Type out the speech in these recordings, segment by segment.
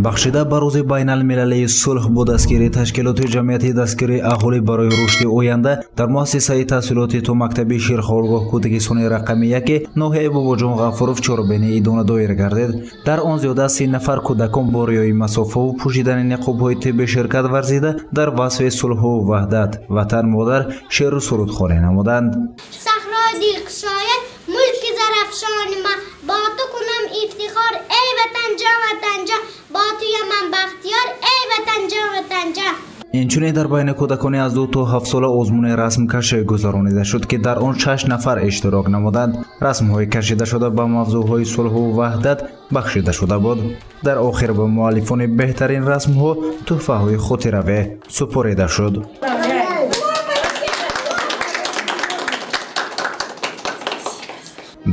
Бахшида ба рӯзи байналмилалии сулҳ бо дастгирии ташкилоти ҷамъиятии дастгирии аҳолӣ барои рушди оянда дар муассисаи таҳсилоти томактабии Шерхоргоҳ кӯдакистони рақами яки ноҳияи Бобоҷон Ғафуров чорабинии идона доир гардид. Дар он зиёда аз 30 нафар кӯдакон бо риояи масофаву пӯшидани ниқобҳои тиббӣ ширкат варзида, дар васфи сулҳу ваҳдат, ватан модар шеъру сурудхонӣ намуданд. Саҳрои дилкушояд мулки Зарафшони ман, бо ту кунам ифтихор, эй ватанҷон, ватанҷон, бо туям ман бахтиёр, эй ватанҷон, ватанҷон. Инчунин дар байни кӯдакони аз 2 то 7 сола озмуни расмкашӣ гузаронида шуд, ки дар он шаш нафар иштирок намуданд. Расмҳои кашидашуда ба мавзӯъҳои сулҳу ваҳдат бахшида шуда буд. Дар охир ба муаллифони беҳтарин расмҳо тӯҳфаҳои хотиравӣ супорида шуд.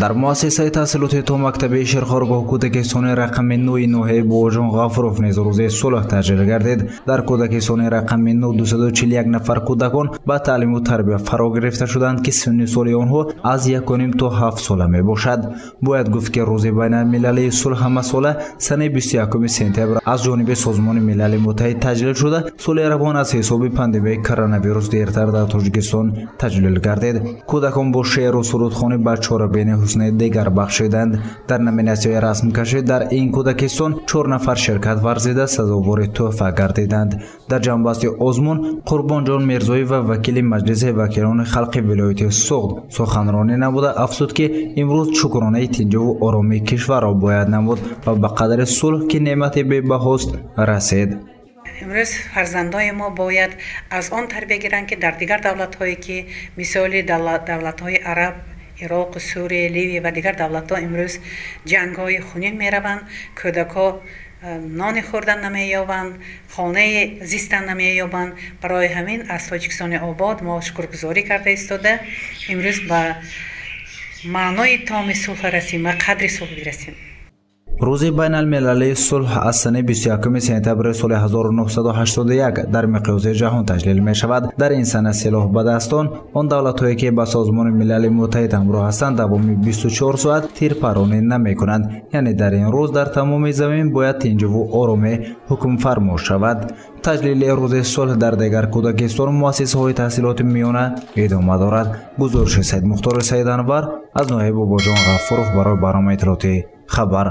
Дар муассисаи таҳсилоти томактабии Шерхоргоҳ кӯдакистони рақами нӯи ноҳияи Бобоҷон Ғафуров низ рӯзи сулҳ таҷлил гардид. Дар кӯдакистони рақами нӯ 241 нафар кӯдакон ба таълиму тарбия фаро гирифта шуданд, ки синни соли онҳо аз 1,5 то 7 сола мебошад. Бояд гуфт, ки рӯзи байналмилалии сулҳ ҳамасола санаи 21 сентябр аз ҷониби Созмони Милали Муттаҳид таҷлил шуда, соли равон аз ҳисоби пандемияи коронавирус дертар дар Тоҷикистон таҷлил гардид. Кӯдакон бо шеъру сурудхонӣ ба чорабини ҳусни дигар бахшиданд. Дар номинатсияи расмкашӣ дар ин кӯдакистон чор нафар ширкат варзида, сазовори тӯҳфа гардиданд. Дар ҷамъбасти озмун Қурбонҷон Мирзоева, вакили Маҷлиси вакилони халқи вилояти Суғд, суханронӣ намуда, афзуд, ки имрӯз шукронаи тинҷиву оромии кишварро бояд намуд ва ба қадри сулҳ, ки неъмати бебаҳост, расид. Имрӯз фарзандои мо бояд аз он тарбия гиранд, ки дар дигар давлатҳое, ки мисоли давлатҳои араб, Ироқ, Сурия, Ливия ва дигар давлатҳо имрӯз ҷангҳои хунин мераванд, кӯдакҳо нони хӯрдан намеёбанд, хонаи зистан намеёбанд. Барои ҳамин аз Тоҷикистони обод мо шукргузорӣ карда истода, имрӯз ба маънои томи сулҳ расем ва қадри сулҳ бирасем. Рӯзи байналмилалии сулҳ аз санаи 21 сентябри соли 1981 дар миқёси ҷаҳон таҷлил мешавад. Дар ин сана силоҳ ба дастон он давлатҳое, ки ба Созмони Милали Муттаҳид ҳамроҳ ҳастанд, давоми 24 соат тирпаронӣ намекунанд. Яъне дар ин рӯз дар тамоми замин бояд тинҷиву оромӣ ҳукмфармо шавад. Таҷлили рӯзи сулҳ дар дигар кӯдакистону муассисаҳои таҳсилоти миёна идома дорад. Гузориши Саидмухтори Саиданвар аз ноҳияи Бобоҷон Ғафуров барои барномаи иттилоотии «Хабар».